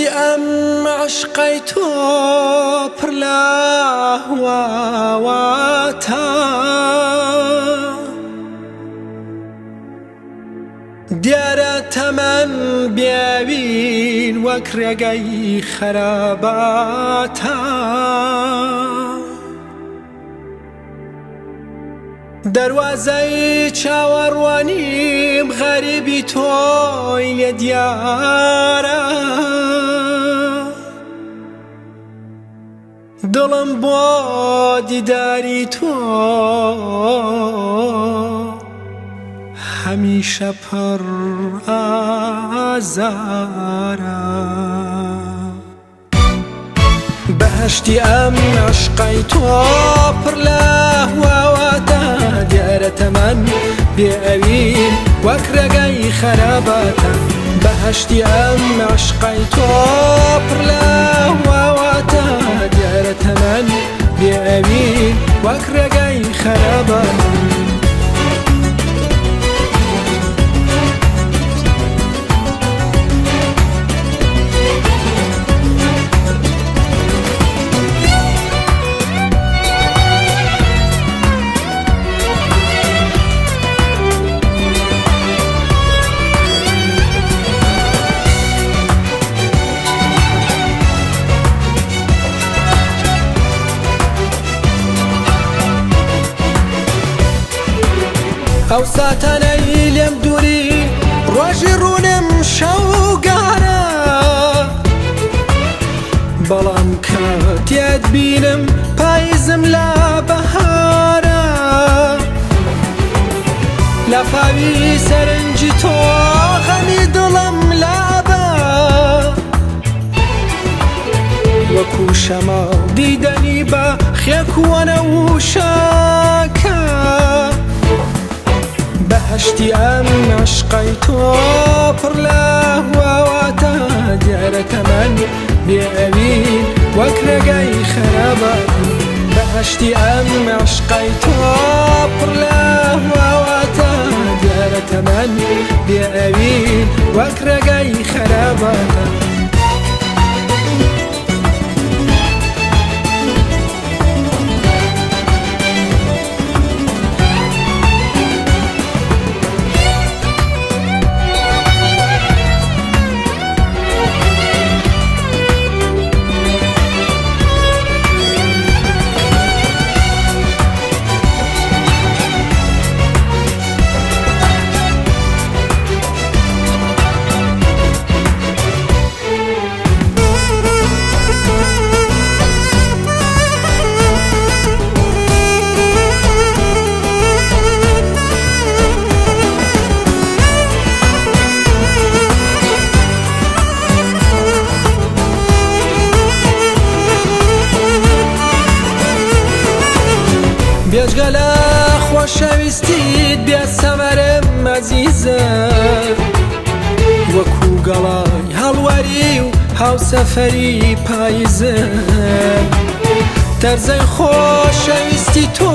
بەهەشتی ئەم عەشقەی تۆ پڕ لە هواواتە. دیارە تەمەن بێوین وەک ڕێگەی خەراباتە. دەروازەی چاوەڕوانیم غەریبی تۆی لێ دیارە. دڵم بۆ دیداری تۆ هەمیشە پڕ ئازارە. بەهەشتی ئەم عەشقەی تۆ پڕ لە هواواتە، دیارە تەمەن بێ ئەوین وەک ڕێگای خەراباتە. بەهەشتی ئەم عەشقەی تۆ پڕ لە هواواتە، دیارە تەمەن بێ ئەوین وەک ڕێگای خەراباتە. ئەو ساتانەی لێم دووری ڕۆژی ڕوونم شەوگارە، بەڵام کاتێت بینم پایزم لە بەهارە. لافاوی سەرنجی تۆ غەمی دڵم لابە، وەکو شەماڵ دیدەنی بە خێکوەنە و شاکە. بەهەشتی ئەم عەشقەی تۆ پڕ لە هواواتە، دیارە تەمەن بێ ئەوین وەک ڕێگای خەرابات. بەهەشتی ئەم عەشقەی تۆ پڕ لە هواواتە، دیارە تەمەن بێ ئەوین وەک ڕێگای خەراباتە. بێجگە لە خۆشەویستیت بێ سەمەرم ئەزیزە، وەکو گەڵای هەڵوەری و هاوسەفەری پاییزم. تەرزەی خۆشەویستی تۆ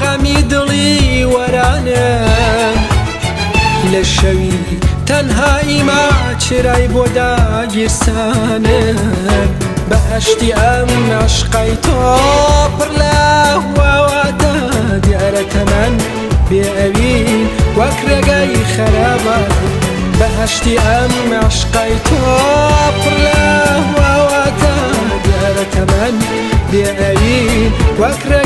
غەمی دڵی وەرانم، لە شەوی تەنها ئیما چرای بۆ داگیرسانم. بەهەشتی ئەم عەشقەی تۆ پڕ لە هواواتە، دیارە تەمەن بێ ئەوین وەک ڕێگای خەرابات. بەهەشتی ئەم عەشقەی تۆ پڕ لە هواواتە، دیارە تەمەن بێ ئەوین وەک ڕێگای